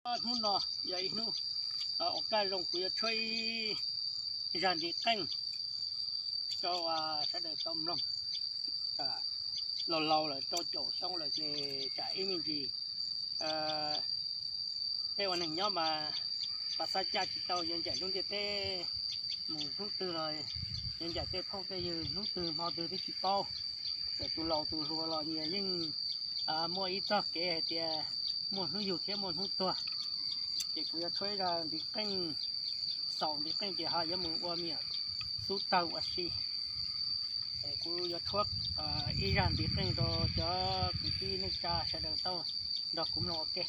Hnub no yog ib hnub ua kaj zoo, kuv yuav tshuab ib zaj ntiv qeej rau sawv daws tau mloog. Laus laus lawm, rau caum xyoo lawm ces tsam ib me ntsis tej ua neeg nyob mas pas xav caj tsis tau, yuav ncaim lub ntiaj teb mus hnub twg los yuav ncaim tej phooj tej ywg hnub twg hmo twg twb tsis paub. Ces tus laus tus hluas los nyias yeej muaj ib txoj kev hais tias muaj hnub yug thiab muaj hnub tuag. Ces kuv yuav tshuab ib zaj ntiv qeej, xaus ntiv qeej ces ho yuav mus ua me nyuam xub tawg ua si. Es kuv yuav tshuab ib zaj ntiv qeej rau cov kwv tij neej tsa sawv daws tau nrog kuv mloog ua ke.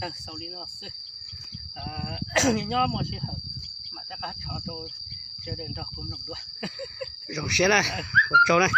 Tawg xaus li no xwb. Nyob muaj sij hawm mam rov qab tshov rau sawv daws nrog kuv mloog dua. Zoo siab na, ua tsaug na.